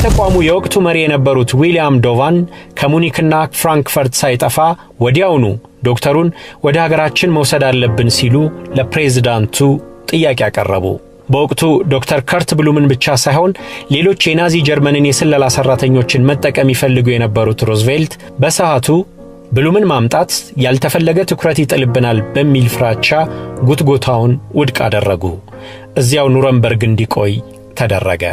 የተቋሙ የወቅቱ መሪ የነበሩት ዊልያም ዶቫን ከሙኒክና ፍራንክፈርት ሳይጠፋ ወዲያውኑ ዶክተሩን ወደ ሀገራችን መውሰድ አለብን ሲሉ ለፕሬዝዳንቱ ጥያቄ አቀረቡ። በወቅቱ ዶክተር ከርት ብሉምን ብቻ ሳይሆን ሌሎች የናዚ ጀርመንን የስለላ ሠራተኞችን መጠቀም ይፈልጉ የነበሩት ሩዝቬልት በሰዓቱ ብሉምን ማምጣት ያልተፈለገ ትኩረት ይጥልብናል በሚል ፍራቻ ጉትጎታውን ውድቅ አደረጉ። እዚያው ኑረምበርግ እንዲቆይ ተደረገ።